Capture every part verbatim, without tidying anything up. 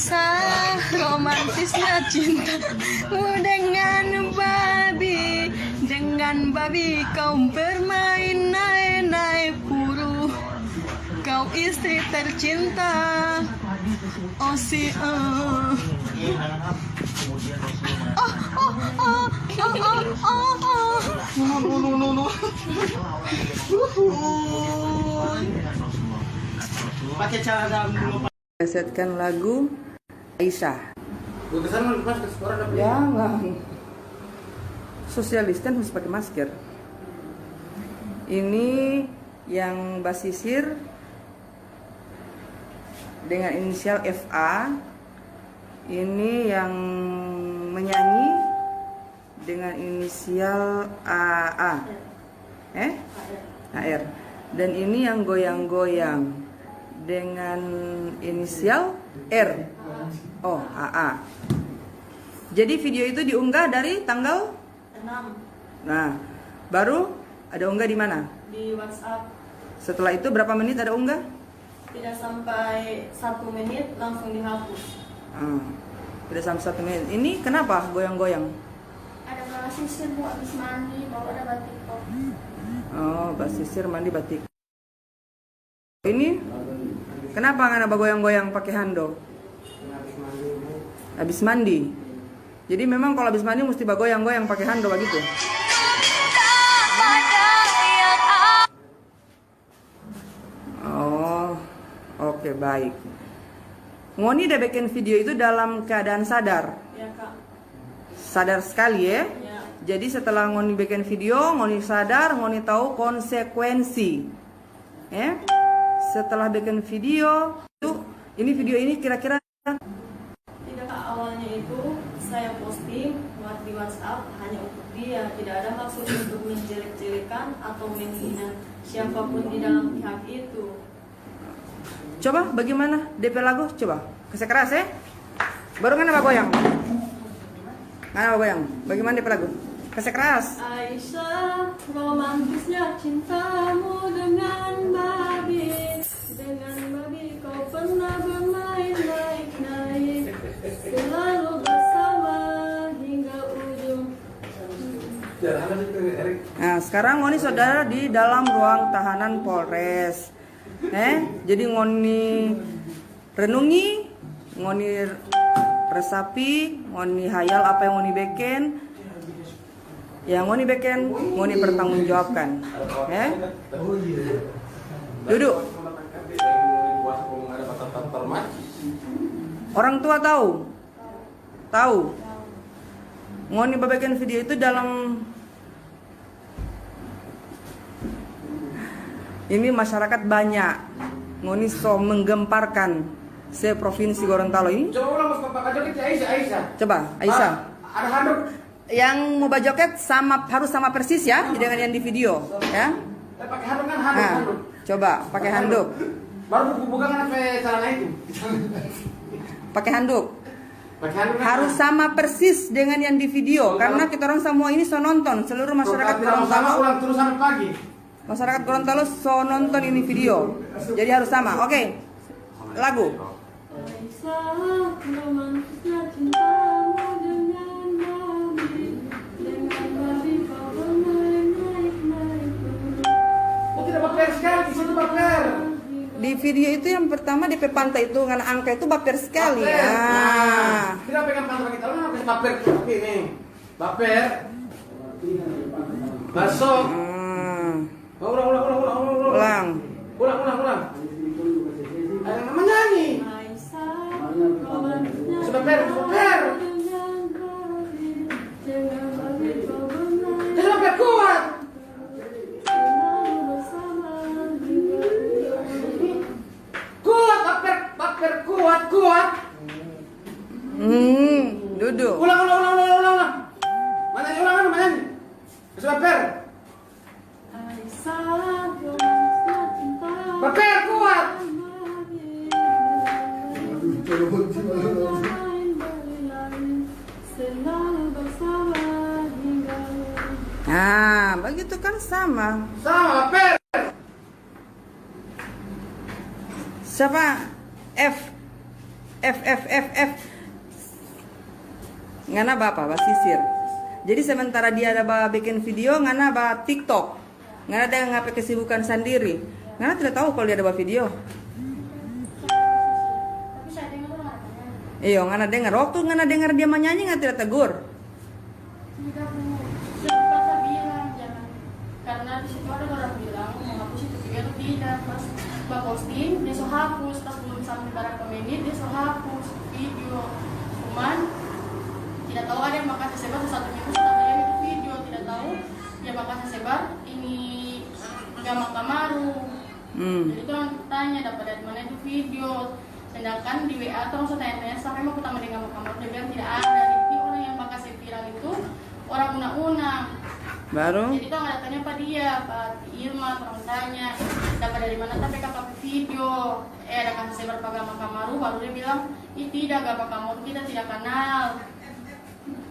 Sah romantisnya cintamu dengan babi, dengan babi kau bermain naik-naik puru. Kau istri tercinta, oh si, eh. Oh, oh, oh, oh, oh, oh, oh. No, no, no, no, no. Pakai cara dalam dulu. Plesetkan lagu Aisyah. Gua kesana, Mas, ke sekolah dapet. Jangan. Social distance harus pakai masker. Ini yang basisir dengan inisial F A. Ini yang menyanyi dengan inisial A A. Eh? A R. Dan ini yang goyang-goyang dengan inisial R. Oh, A A. Jadi video itu diunggah dari tanggal enam. Nah, baru ada unggah di mana? Di WhatsApp. Setelah itu berapa menit ada unggah? Tidak sampai satu menit, langsung dihapus. Hmm. Tidak sampai satu menit. Ini kenapa goyang-goyang? Ada basisir, Bu, habis mandi, baru ada batik. Oh, basisir mandi batik. Ini kenapa ngana bagoyang-goyang pakai handuk? Habis mandi. Jadi memang kalau habis mandi mesti bagoyang-goyang pakai handuk begitu. Oh, oke, baik. Ngoni da bikin video itu dalam keadaan sadar? Ya, Kak. Sadar sekali, ya? Ya. Jadi setelah ngoni bikin video, ngoni sadar, ngoni tahu konsekuensi. Ya? Setelah bikin video, itu, ini video ini kira-kira Tidak, Kak. Awalnya itu saya posting buat di WhatsApp hanya untuk dia. Tidak ada maksud untuk menjelek-jelekan atau menghina siapapun di dalam pihak itu. Coba bagaimana D P lagu? Coba. Kasih keras, eh. Baru ngana bagoyang. Ngana bagoyang. Bagaimana D P lagu? Kasih keras. Aisyah, romantisnya cintamu dengan babi. Dengan babi kau pernah bermain naik-naik, selalu bersama hingga ujung. Nah, sekarang ngoni so ada di dalam ruang tahanan Polres. Eh, jadi ngoni renungi, ngoni resapi, ngoni hayal apa yang ngoni bikin. Ya, ngoni bikin, ngoni pertanggungjawabkan. Ya? Duduk. Orang tua tahu? Tahu. Ngoni babikin video itu dalam ini masyarakat banyak. Ngoni so menggemparkan se-provinsi Gorontalo ini. Coba ulang, Mas, Pak, Pak, Pak, Aisyah, Aisyah. Coba, Aisyah. Pak, ada handuk. Yang mau bajoget sama, harus sama persis ya dengan yang di video, ya. Eh, pakai handuk kan, handuk, nah, handuk. Coba pakai handuk. Baru buka kan apa celana itu? Pakai handuk. Pakai handuk kan? Harus sama persis dengan yang di video, karena kita orang semua ini so nonton, seluruh masyarakat Gorontalo. Ulang terus sampai pagi. Masyarakat Gorontalo so nonton ini video, jadi harus sama. Oke, lagu. Di video itu yang pertama, D P pantai itu, ngana angka itu baper sekali. Baper. Ya. Nah, kita pegang pantai kita, lu harus baper ini. Baper. Masuk. Hmm. Ulang, ulang, ulang, ulang, ulang, ulang. Ulang. Ulang, ulang, ulang. Ada yang menyanyi. Sudah ber, sudah ber. Sudah ber, kuat. Kuat, baper, baper, kuat, kuat. Hmm, duduk. Ulang, ulang, ulang, ulang, ulang, ulang. Mana ni, ulang, mana ni? Sudah ber. Baper, kuat. Nah, begitu kan sama. Sama, baper. Siapa? F. F, F, F, F. Ngana ba apa? Basisir. Jadi sementara dia ada ba bikin video, ngana ba TikTok. Ngana deng apa kesibukan sandiri. Ngana tidak tahu kalau dia ada ba video. Iyo, ngana dengar. Waktu ngana dengar dia manyanyi, ngana tidak tegur. Tidak, Bu. Siapa sa bilang, jangan. Karena di situ ada orang bilang, mau hapus itu video atau tidak. Pas ba posting, dia so hapus. Pas belum sampai berapa menit, dia so hapus video. Cuman, tidak tahu ada yang bakal sebar satu minggu setelah dia itu video. Tidak tahu dia bakal sebar ini Gamal Kamaru. Hmm. Jadi, orang tanya, dapat dari mana itu video? Sedangkan di W A torang so tanya-tanya sampai mo kutama deng Gamal Kamaru, dia bilang tidak ada. Jadi orang yang bakal se viral itu orang Una-Una. Baru? Jadi torang ada tanya pa dia, pa Ti Irma, torang tanya, dapat dari mana ta pe kapa pe video? Eh, ada kase sebar pa Gamal Kamaru, baru dia bilang, "Ih, tidak, Gamal Kamaru kita tidak kanal."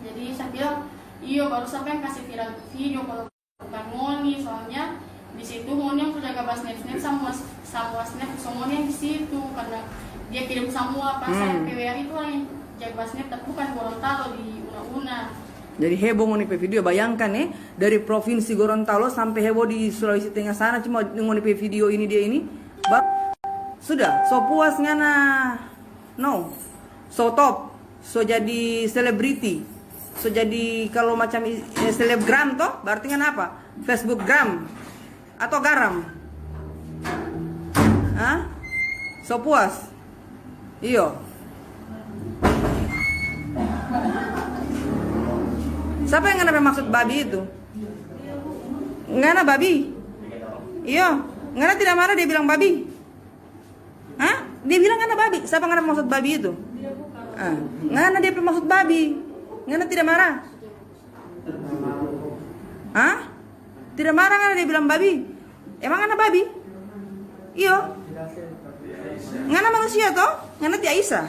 Jadi sa bilang, "Iyo, baru sapa yang kase viral video kalau bukan ngoni, soalnya di situ ngoni yang so jaga ba snap-snap samua, samua snap so ngoni yang di situ, karena dia kirim samua pa sa pe W A itu orang yang jaga ba snap, tapi bukan Gorontalo di Una-Una." Jadi heboh ngoni pe video, bayangkan eh, dari provinsi Gorontalo sampe heboh di Sulawesi Tengah sana, cuma ngoni pe video ini dia ini. Ba-, sudah, so puas ngana? No. So top, so jadi selebriti, so jadi kalau macam i-, eh, selebgram to, berarti kan apa? Facebook gram atau garam? Hah? So puas? Iyo. Sapa yang ngana pe maksud babi itu? Ngana babi? Iyo. Ngana tidak marah dia bilang babi? Hah? Dia bilang ngana babi. Sapa ngana maksud babi itu? Ah, ngana dia pe maksud babi. Ngana tidak marah? Hah? Tidak marah ngana dia bilang babi? Emang ngana babi? Iyo. Ngana manusia to? Ngana Ti Aisyah.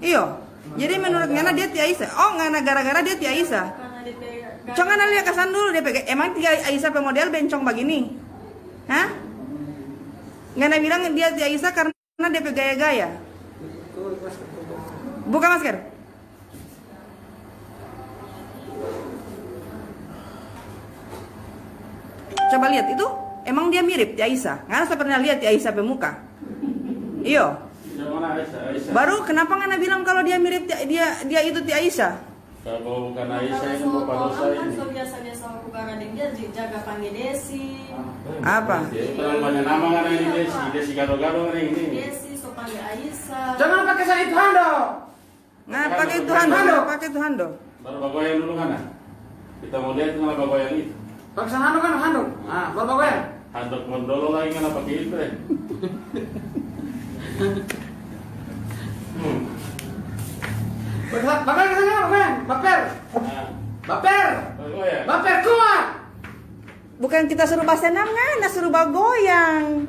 Iyo. Jadi menurut ngana dia Ti Aisyah. Oh, ngana gara-gara dia Ti Aisyah. Coba ngana lia kasan dulu dia pe, emang Ti Aisyah pe model bencong bagini? Hah? Ngana bilang dia Ti Aisyah karena dia pe gaya-gaya. Buka masker. Coba lihat itu, emang dia mirip Ti Aisyah? Ngana so pernah lihat Ti Aisyah pe muka? Iyo. Baru kenapa ngana bilang kalau dia mirip Ti-, dia, dia itu Ti Aisyah? Kalau bukan Aisyah, ini Bapak dosa ini. Kan so biasa-biasa aku gara deng dia, j-, jaga pangge Desi. Apa? Terlalu banyak nama ngana ini, Desi. Desi gado-gado ngana ini. Desi, so pangge Aisyah. Jangan pakai sana itu handuk. Ngana pakai itu handuk, ngana pakai itu handuk. Baru bagoyang dulu ngana. Kita mau lihat ngana bagoyang itu. Paksa handuk kan handuk. Ah, baru bagoyang. Handuk mondolo lagi ngana pakai itu, eh. Hmm. Bagoyang, bagoyang, bagoyang. Baper. Ah. Baper. Bagoyang. Baper kuat. Bukan kita suruh basenam, ngana suruh bagoyang.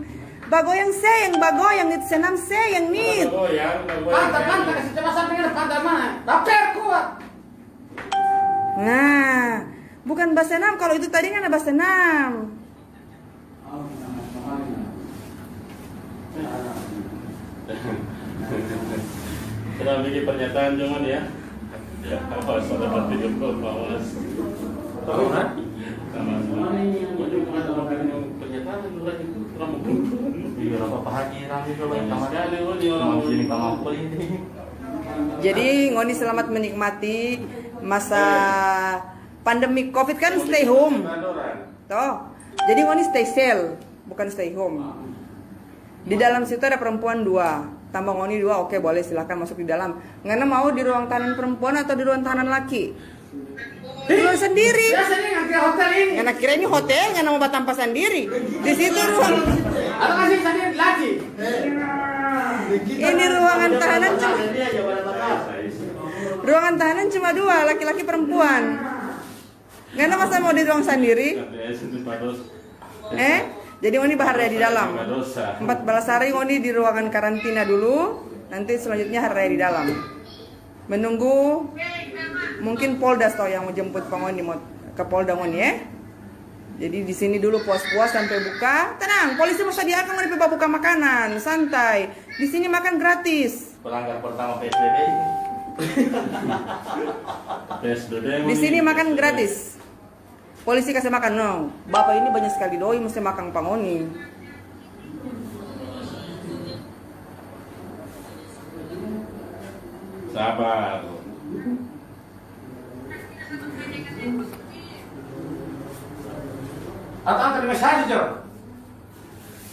Bagoyang seng, bagoyang nit senam seng nit. Bagoyang, bagoyang. Pantat, pantat, kasih coba sampai ngana pantat mana? Baper kuat. Nah, bukan basenam, kalau itu tadi ngana basenam. Kita bikin pernyataan cuman ya. Ya, awas, ada video call, awas. Tahu kan? Sama-sama. Pernyataan itu lagi tuh, kamu. Iya, apa-apa lagi, rame juga banyak. Banyak sekali, oh, di orang. Cuma di sini, Bang Apel ini. Jadi, ngoni selamat menikmati masa pandemi covid kan, stay home. Toh. Jadi, ngoni stay cell, bukan stay home. Di dalam situ ada perempuan dua, tambah ngoni dua, oke, boleh, silahkan masuk di dalam. Ngana mau di ruang tahanan perempuan atau di ruang tahanan laki? Ruang sendiri. Biasa nih, nganti hotel ini. Ngana kira ini hotel, ngana mau batampa sendiri. Di situ ruang. Atau kasih sendiri laki. Ini ruangan tahanan cuma, ruangan tahanan cuma dua, laki-laki perempuan. Ngana masa mau di ruang sendiri? Eh? Jadi ngoni baharaya di dalam. Empat belas hari ngoni di ruangan karantina dulu. Nanti selanjutnya haraya di dalam. Menunggu mungkin Polda tau yang mau jemput pa ngoni, mau ke Polda ngoni, eh. Jadi di sini dulu puas-puas sampai buka. Tenang, polisi mau sediakan ngoni pe babuka makanan, santai. Di sini makan gratis. Pelanggar pertama P S B B ini. P S B B. Di sini makan gratis. Polisi kasih makan, no. Bapak ini banyak sekali doi, mesti makan pa ngoni. Sabar. Atau antar di mes haji, Jo.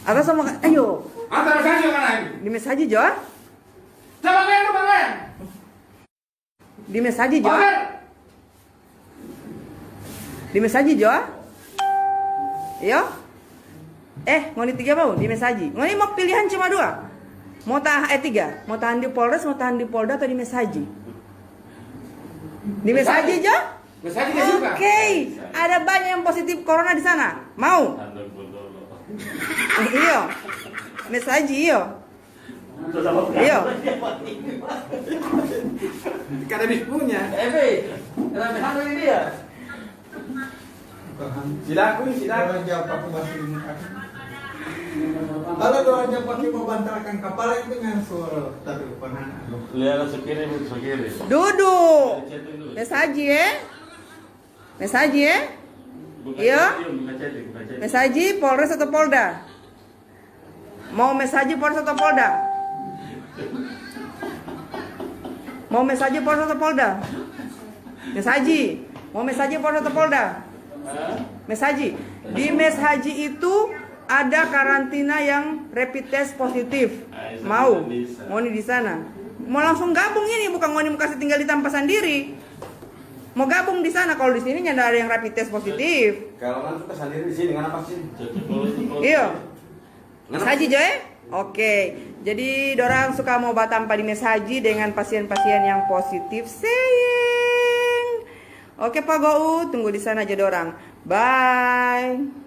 Atau sama, ayo. Antar mes haji, mana ini? Di mes haji, Jo. Coba kalian, coba kalian. Di mes haji, Jo. Di mes haji, Jo. Iyo. Eh, ngoni tiga mau di mes haji. Ngoni mau pilihan cuma dua. Mau tahan, eh, tiga. Mau tahan di Polres, mau tahan di Polda, atau di mes haji? Di mes haji, Jo? Mes haji dia suka. Oke. Ada banyak yang positif corona di sana. Mau? Iyo. Mes haji, iyo. Iyo. Kada bisa punya. Ebe, rame hal ini dia. Silaku, silaku. Orang jauh pakai bahasa Indonesia. Kalau orang jauh pakai mau bantalkan kepala itu dengan suara, tapi bukan anak. Lihat, sekiri, sekiri. Duduk. Mes haji, eh? Mes haji, eh? Iyo. Mes haji, Polres atau Polda? Mau mes haji, Polres atau Polda? Mau mes haji, Polres atau Polda? Mes haji. Mau mes haji, Polres atau Polda? Mes haji. Di mes haji itu ada karantina yang rapid test positif. Mau? Ngoni di sana. Mau langsung gabung ini, bukan ngoni mau kasih tinggal di tampa sandiri. Mau gabung di sana, kalau di sini nyanda ada yang rapid test positif. Kalau ngana suka sandiri di sini, ngana pasti. Iyo. Mes haji jo, eh? Oke. Jadi, dorang suka mau batampa di mes haji dengan pasien-pasien yang positif, sayang. Oke, Pak Gou, tunggu di sana jo dorang. Bye.